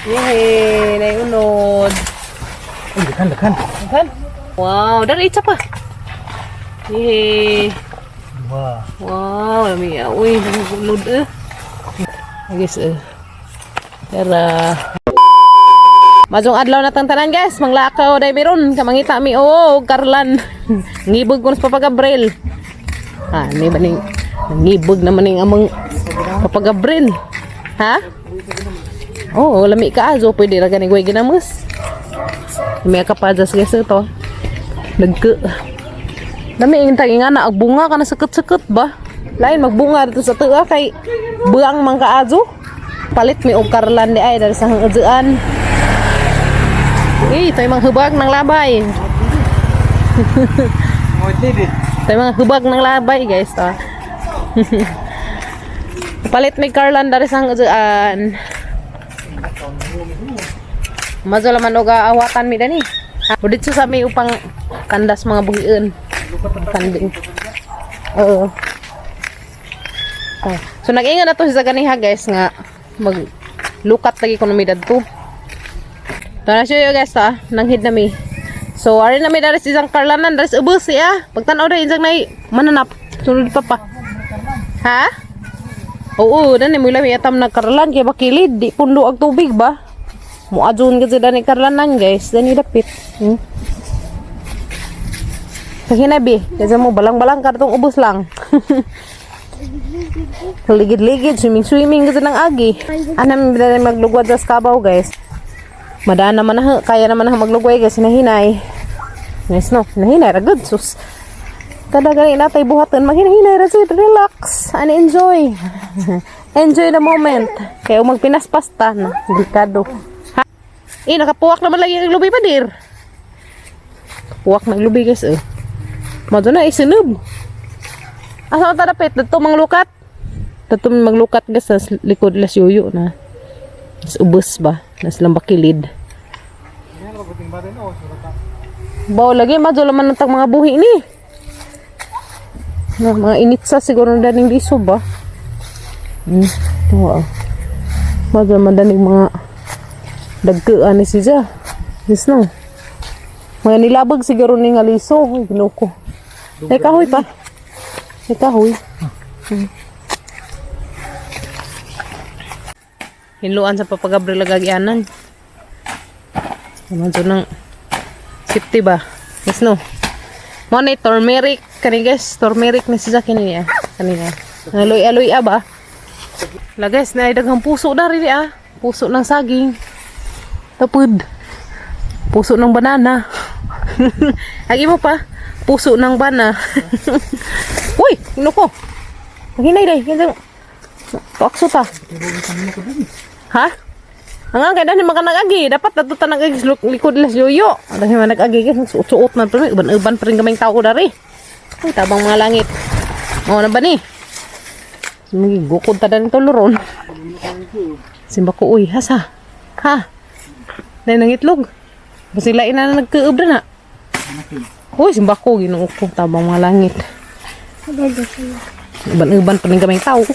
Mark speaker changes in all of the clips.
Speaker 1: Yay! Naiunod.
Speaker 2: Uy, daghan, daghan.
Speaker 1: Daghan. Wow, dari itsa pa. Yay!
Speaker 2: Wow.
Speaker 1: Wow, lami. Uy, nagulod eh. Guys, eh. Tara. Majong adlaw na tang tanan, guys, manglakaw day meron kamangita mi oh karlan. Ngibog ko sa Papa Gabriel. Ah, ni ba ning ngibog naman ning among Papa Gabriel. Ha? Oo, oh, lami ka azo pwede ra gani gway ginamos. May kapajas, guys, ito. Nagke. Dami ing tagi nga na bunga kana sakit-sakit ba. Lain magbunga dito sa tuwa kay buang man kaazo. Palit mi og karlan di ay dahil sa hangudaan. Eh, ito yung mga hubag ng labay. Ito yung mga hubag ng labay, guys. To. Palit mi karlan dahil sa hangudaan. Mazo laman og awatan mi dani. O dito sa mi upang kandas mga buhian. Kanding. Oo. Oh. So nag-ingat na to sa ganiha, guys, nga mag lukat lagi ko mi dadto. Tara siya guys ta, nanghid na mi. So ari na mi dari sa isang karlanan dari sa ubos siya. Pagtan-aw dai isang nay mananap sunod pa pa. Ha? Oo, dani mo lami atam nagkarlan kay bakilid di pundo ang tubig ba. Muadjon kasi dani karlanan, guys, dani dapit. Pahinabi, kasi mo balang-balang kartong ubos lang. Ligid-ligid, swimming-swimming kasi ng agi. Anam na maglugwad sa kabaw, guys. Madaan naman na, kaya naman na maglugway, guys, hinahinay. Nice no, hinahinay ra good sus. Kada gani natay buhaton, maghinahinay ra jud, relax and enjoy. Enjoy the moment. Kaya magpinas pasta na, delikado. Ha? Eh, nakapuwak naman lagi ang lubi pa, dir. Puwak ng lubi, guys, eh. Mado na, isunod. Asa ta dapit? Dito manglukat. Dito manglukat, guys, sa likod las yuyo na. Sa ubos ba? Nas lambakilid. Baw lagi madyo laman ng tag mga buhi ni. Na, mga initsa siguro na daning liso ba? Wow. Madyo man daning mga dagkaan ni siya. Yes no. Mga nilabag siguro ni nga liso. Uy, ginoo ko. May kahoy pa. May kahoy. Hinluan sa Papa Gabriel lagagyanan. Naman so ng safety ba? Yes no. Mo ni turmeric kani, guys, turmeric ni siya kini niya. Kanina. Aloy-aloy ba? La guys, na daghang puso na rin ah. Puso ng saging. Tapod. Puso ng banana. Agi mo pa. Puso ng bana. Uy, ino ko. Hinay day, kinsa. Pakso ta. Ha? Ang ang kaya mga nag-agi, dapat dato ta nag-agi sa likod las yoyo. Dahil mga nag-agi guys, suot-suot man pero uban-uban pa rin kaming tao dari. Uy, tabang mga langit. O, na ba ni? Gukod ta dani tuloron. Simba ko, uy, hasa. Ha? Nay nangitlog. Basila ina na nagkaubra na. Uy, simba ko, ginoo ko, tabang mga langit. Uban-uban pa rin kaming tao.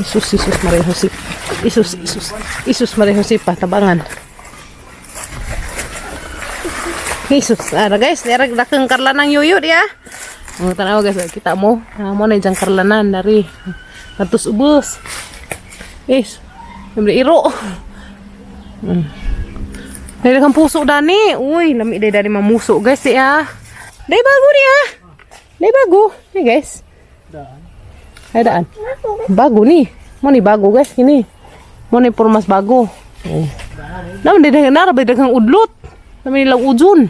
Speaker 1: Isus, Isus, Maria Jose. Isus, Isus, Isus, Maria Jose pa, tabangan. Jesus, ara guys, nirag dakeng karlanang yuyo dia. Oh, tanaw guys, kita mo. Ah, mo na diyang karlanan dari. Katus ubos. Is, yung iro. Dahil kang puso dani. Uy, lami day dani mamuso, guys, ya. Day bago niya. Day bago. Hey guys. Ay daan. Bago ni. Mo ni bago, guys, kini. Mo ni mas bago. Oh. Naman di daghang nara ba daghang udlot. Naman nilang ujon.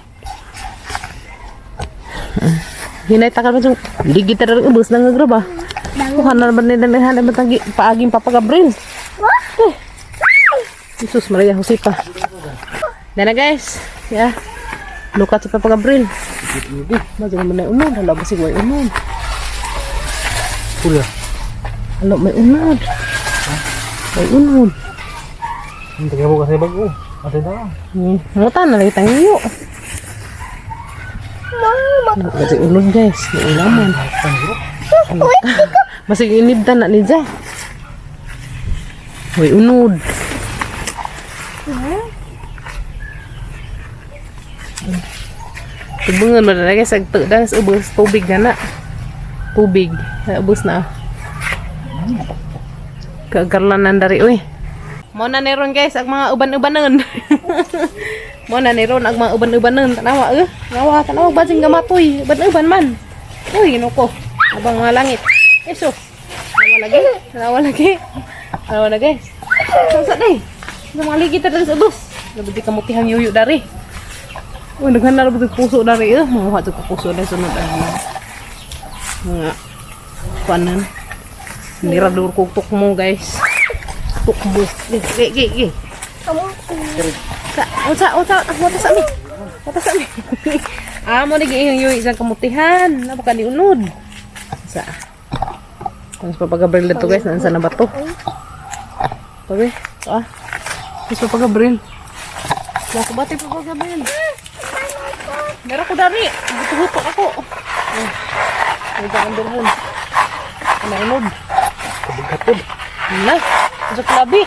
Speaker 1: Hinay takal pa ligit ta rin ubos nang graba. Kuha na naman nila nila naman tagi paaging Papa Gabriel. Eh. Jesus Maria Josepa. Dana guys. Yeah. Lukat sa Papa Gabriel. Madyo naman na unod. Hala ba siguro unod?
Speaker 2: Pula.
Speaker 1: Hala may unod. May unod.
Speaker 2: Ang tagabo kasi bago. Ate da.
Speaker 1: Muta na lang itang iyo. Kasi unod, guys. May ulaman. Masig inibdan na ni Ja. May unod. Tubungan man na guys, agto da sa ubos tubig na na. Tubig, ubos na. Kagarlanan dari uy. Mo na ni ron guys ang mga uban-ubanon. Mo na ni ron ang mga uban-ubanon. Tanawa eh. Tanawa, tanawa basing gamatoy. Uban-uban man. Uy, ginoo ko. Abang mga langit. Eso. Tanawa lagi. Tanawa lagi. Tanawa na guys. Sa day. Sa mga ligid ta dali sa ubos. Labi di kamutihang yuyo dari. Uy, naghan na rabot puso dari eh. Mga ko puso dari sunod ang mga mga kuanan. Nirador ko tukmo guys. Tukmo. Ge, ge, ge, ge. Sa, unsa, unsa, wata sa mi. Wata sa mi. Amo ni gihang yuyo isang kamutihan. Napaka ni unod. Sa. Tapos papagabril na to guys, nansa na ba to? Tabi, ah. Tapos papagabril. Wala ko ba tayo papagabril? Meron ko dari. Gusto ako. Oh. May daan doon. Ano unod?
Speaker 2: Kabughatod.
Speaker 1: Na, sa klabi.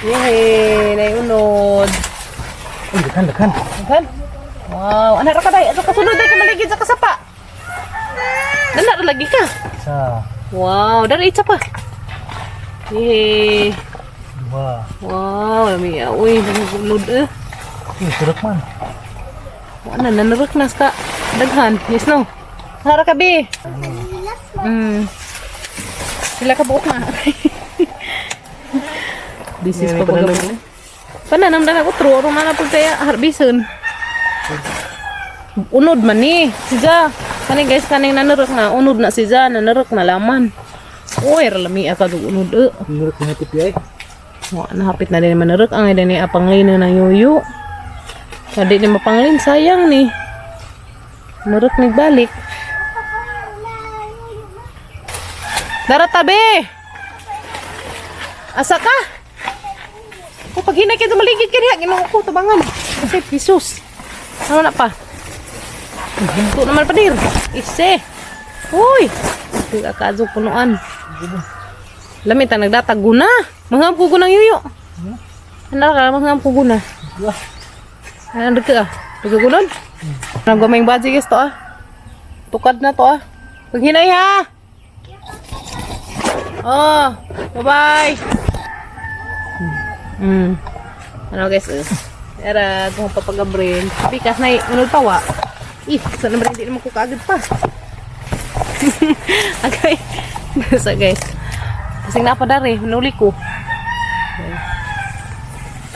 Speaker 1: Yehey, naiunod.
Speaker 2: Uy, daghan, daghan.
Speaker 1: Daghan. Wow, anak ra ka day. Ato kasunod day ka maligid sa kasapa. Nana ra lagi ka.
Speaker 2: Isa,
Speaker 1: Wow, dari isa pa. Yehey.
Speaker 2: dua.
Speaker 1: Wow, lami ah. Uy, unod eh.
Speaker 2: Uy, surok man.
Speaker 1: Wala na nanurok na sa daghan. Yes no. Hara ka bi. Sila ka buok na. This is
Speaker 2: Yan,
Speaker 1: pa
Speaker 2: pananam.
Speaker 1: Pananam na ako true ro man na pud kaya harbison. Unod man ni si Ja. Kani guys kaning nanurok na unod na si Ja, nanurok na laman. Uy, lami ka unod eh.
Speaker 2: Nurok na tipi ay.
Speaker 1: Wa na hapit na din manurok ang ida ni apanglin na ng yuyo. Kadi ni mapanglin sayang ni. Nurok ni balik. Dara tabi. Asa ka? O pag hinay ka maligid ka diha Ginoo ko tabangan. Kasi Jesus. Ano na pa? Hinto naman pa dir. Ise. Uy. Kakazo punuan. Lamit ang nagdatag guna. Mga ko gunang yuyo. Ano ka mga ko guna.
Speaker 2: Dua.
Speaker 1: Ano ka? Nagugulon? Naggamay yung budget guys to ah. Tukad na to ah. Paghinay ha. Oh, bye-bye. Ano guys? Eh. Era kung papagabril. Pikas na unod pa wa. Ih, sa naman hindi naman ko kaagad pa. Okay. So guys. Kasing napadari, nuli ko.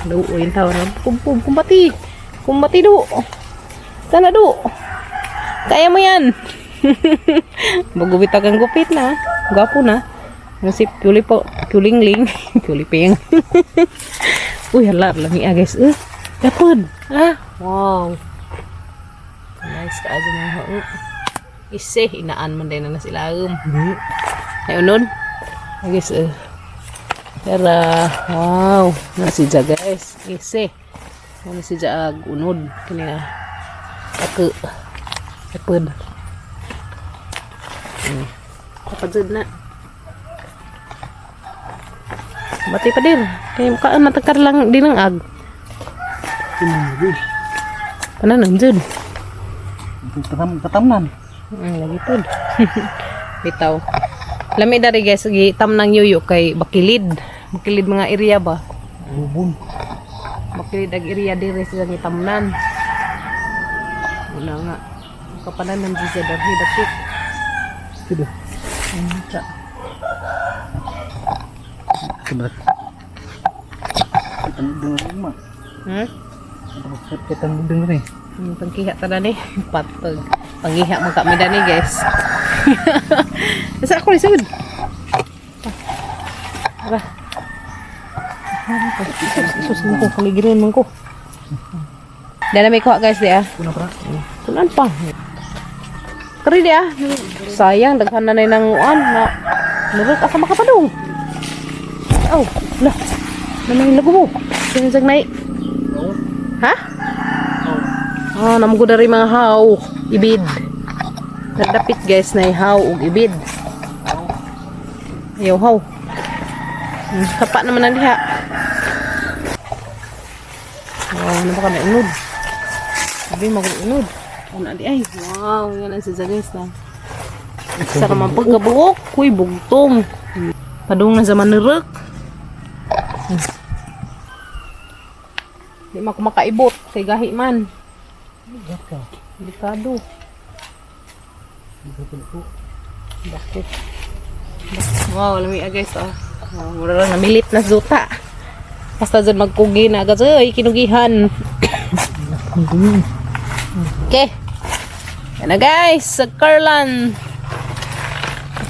Speaker 1: Duo yung tao na. Kum, kum, kumbati. Kumbati do. Sana do. Kaya mo yan. Magupit ang gupit na. Gwapo na. Ang si Kyuli po. Kyulingling. Kyuli ping. Uy, hala. Lami ah guys. Eh, dapod. Ah, wow. Nice ka adyo mga hao. Ise, inaan man din na sila.
Speaker 2: Hindi.
Speaker 1: Ay, unod. Ay, guys, eh. Tara, wow. Na si Ja, guys. Ise. Ano si Ja, ag unod. Kini na. Ako. Apod. Kapagod na. Bati pa din. Kaya mukhaan matakar lang din ang ag.
Speaker 2: Tinang
Speaker 1: Panan jud.
Speaker 2: Katam katamnan.
Speaker 1: Lagi pod. Bitaw. Lami dari guys, gitam ng yuyo kay Bakilid. Bakilid mga area ba?
Speaker 2: Bubon.
Speaker 1: Bakilid ag area dire sila gitamnan. Wala nga. Kapanan ng siya darhi dapit.
Speaker 2: Sige.
Speaker 1: Sa.
Speaker 2: Seberat. Kitang dengar ma. Kitang dengar ni.
Speaker 1: Pangkiha ta na ni. Patag. Panggiha man kami dani guys. Sa ako lisod. Tara. Sus, mo ko kaligiron man ko. Dala may kuha guys di ah.
Speaker 2: Kuna pra.
Speaker 1: Kunan pa. Kari di ah. Sayang daghan na nay nanguan na nurot asa makapadung. Aw, lah. Nanay lago mo. Sinsag nay.
Speaker 2: Oo.
Speaker 1: Ha?
Speaker 2: Oo.
Speaker 1: Oh, namgo dari mga haw, ibid. Nagdapit guys na haw ug ibid. Ayaw haw. Kapa naman ang diha. Oh, ano ba kami unod? Sabi magunod. Ano di ay. Wow, yan ang siya guys na. Sa naman pagkabuok, kuy bugtong. Padung na sa manurok. Di man ko makaibot kay gahi man.
Speaker 2: Gaka.
Speaker 1: Delikado. Bakit? Wow, alam mo guys, oh. Oh, mura lang namilit na zuta. Basta dyan magkugi na agad. Ay, kinugihan. Okay. Yan na guys, sa Carlan.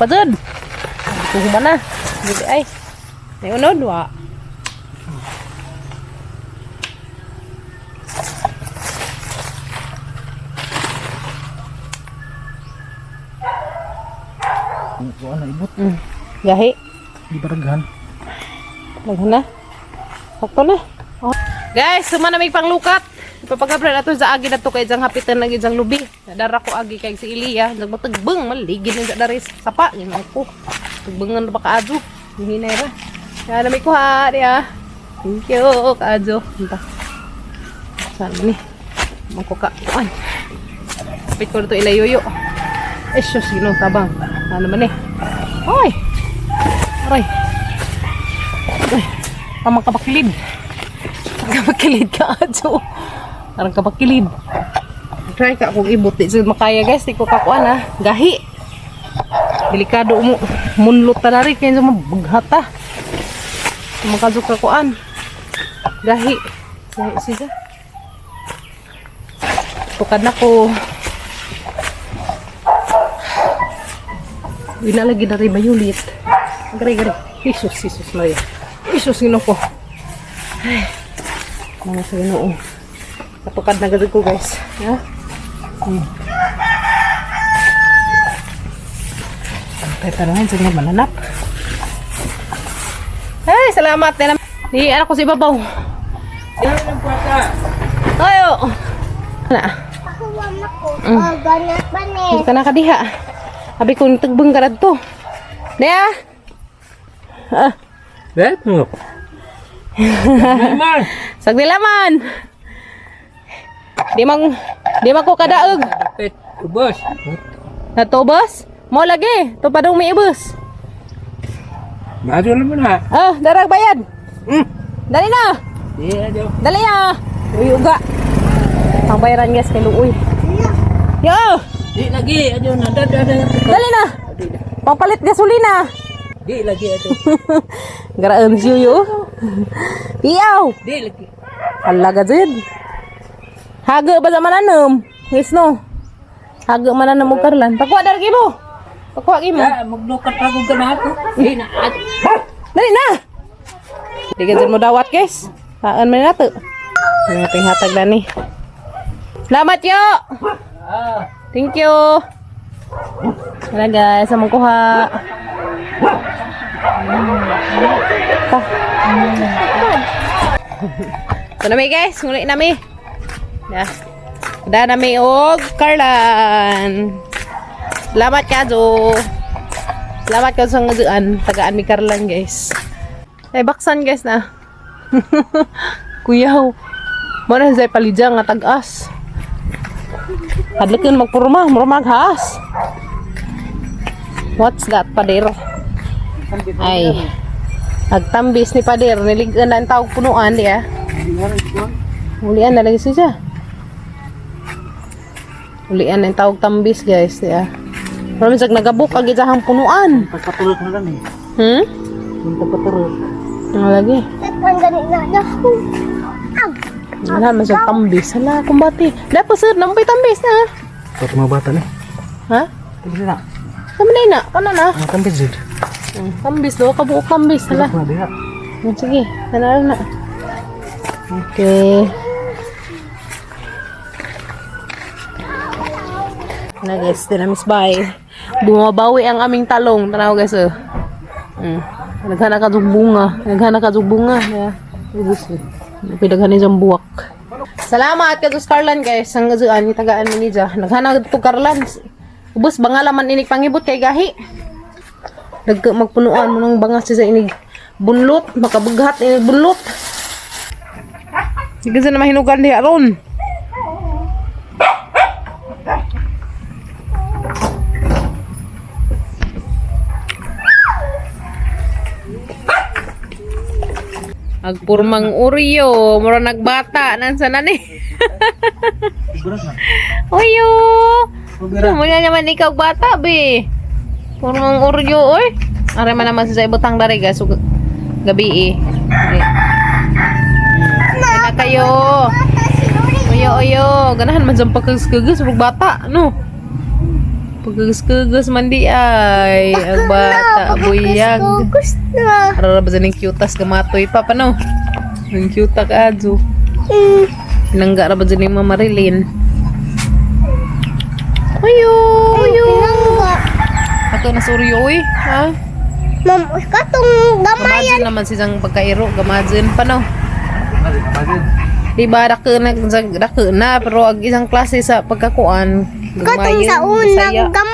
Speaker 1: Pa dyan. Kuhuma na. Dili ay. May unod, wa.
Speaker 2: Kuha na ibot.
Speaker 1: Gahi.
Speaker 2: Di baraghan.
Speaker 1: Daghan na. Sakto na. Oh. Guys, suma na may panglukat. Ipapagabra na to sa agi na to kay jang hapitan lagi jang lubi. Nadara ko agi kay si Eliya, jang matagbeng maligid na sa dari sapa ginoo ko. Tagbengan na ba kaadyo? Hinay ra. Kaya na may kuha diya. Thank you kaadyo. Punta. Saan man ni? Mangkuka kuan. Kapit ko na to ilayoyo. Eh, sus, ginoo tabang. Ano man eh. Oy. Aray. Ay, tamang kabakilid. Kabakilid ka, Ajo. Parang kabakilid. Try ka akong ibot. Di sa makaya, guys. Di ko kakuan, ha. Gahi. Delikado mo. Munlot ta na rin. Kaya sa mabughata. Tumakadyo ka kuan. Gahi. Gahi siya. Tukad na ko. Uy, nalagi na rin bayulit. Gare, gare. Jesus, Jesus Maria. Jesus, Ginoo ko. Ay, mga sa Ginoo. Natukad na gari ko, guys. Ha? Tayo tanungin, sige mananap. Ay, salamat. Di, ano ko sa ibabaw. Tayo. Na.
Speaker 3: Ako ko. Oh, ganat ba ni?
Speaker 1: Hindi ka na kadiha. Abi ko nitagbang ka na to. Nea? Ah,
Speaker 2: Bet mo. Mar.
Speaker 1: sagdilaman. Di man ko kadaog.
Speaker 2: Pet ubos.
Speaker 1: Natubos? Mo lagi, to pa daw may ibos.
Speaker 2: Maadyo mo na.
Speaker 1: Ah, darag bayad. Dali na.
Speaker 2: Di adyo.
Speaker 1: Dali na. Uy, uga. Ang bayaran guys kay Luoy. Yo,
Speaker 2: Di lagi adyo na dada.
Speaker 1: dali na. Pampalit gasolina.
Speaker 2: Di lagi adyo.
Speaker 1: Garaan siyo yo. Iyaw.
Speaker 2: Di lagi.
Speaker 1: Alaga jud. Haga ba sa mananom? Yes no. Haga mananom og karlan. Pakuha dar kimo. Pakuha kimo.
Speaker 2: Ya maglukat pa kog kanako. Di na.
Speaker 1: Dali na. Di ka dyan mo dawat guys. Taan man nato. Ano ating hatag na ni. Salamat yo.
Speaker 2: Ah.
Speaker 1: Thank you. Wala guys, among kuha. Ta. So nami guys, nguli nami. Na. Da nami og Carlan. Salamat kajo. Salamat ka sa ngaduan. Tagaan mi Carlan guys. Ay baksan guys na. Kuyaw. Mo na sa palidya nga tag-as. Hadlakin magpurma, murmag haas. What's that, pader? Ay. Nagtambis ni pader, niligyan na ang tawag punuan, di ah. Ulian na lagi siya. Ulian na ang tawag tambis, guys, di ah. Pero minsan nagabok ang isahang punuan.
Speaker 2: Pagpatulog na lang eh. Kung pagpatulog.
Speaker 1: Ano lagi?
Speaker 3: Ang ganit na na.
Speaker 1: Wala man siyang tambis. Hala, kumbati. Dapat sir, nampay tambis na.
Speaker 2: Para mga bata ni.
Speaker 1: Ha?
Speaker 2: Tambis na.
Speaker 1: Kami na na, kana na.
Speaker 2: Ang tambis jud.
Speaker 1: Tambis do, kabuok tambis. Hala.
Speaker 2: Mga diha.
Speaker 1: Sige, tanaw na. Okay. Na guys, dinamis bye. Bumabawi ang aming talong. Tanaw guys oh. Naghana ka dug bunga. Naghana ka dug bunga. Yeah. Ubus. Pidaghan ni buwak. Salamat kay Carlan guys. Ang gazuan ni tagaan ni niya. Naghana to Carlan. Ubus bangala man inig pangibot kay gahi. Nagka magpunuan mo ng bangas siya sa inig bunlot, makabughat inig bunlot. Sige sa na mahinugan diha ron. Agpurmang Oreo, mura nagbata nan sa nani.
Speaker 2: Siguro na.
Speaker 1: Oyo.
Speaker 2: Pabira.
Speaker 1: Muna naman ikaw bata be. Purmang Oreo oy. Are man naman sa ibutang dari guys ug gabi eh. Okay. Na kayo.
Speaker 3: Bata si Oreo.
Speaker 1: Oyo oyo, ganahan man sa pagkagas ug bata no. Pagkagas man di ay ang bata buyag.
Speaker 3: Gusto na.
Speaker 1: Arara ba ning cutas gamatoy pa pa no? Ang cute ka adyo. Pinangga ra ba dyan ni Mama Marilyn? Oyo, oyo.
Speaker 3: Pinangga.
Speaker 1: Ato na suryo oy, ha?
Speaker 3: Ma'am, katong gamay.
Speaker 1: Gamajin naman siyang pagkairo, gamajin pa no.
Speaker 2: Imagine, imagine.
Speaker 1: Di ba dako na dako na pero ang isang klase sa pagkakuan,
Speaker 3: Katong sa
Speaker 1: gamayin,
Speaker 3: unang
Speaker 1: Bisaya.
Speaker 3: gamay.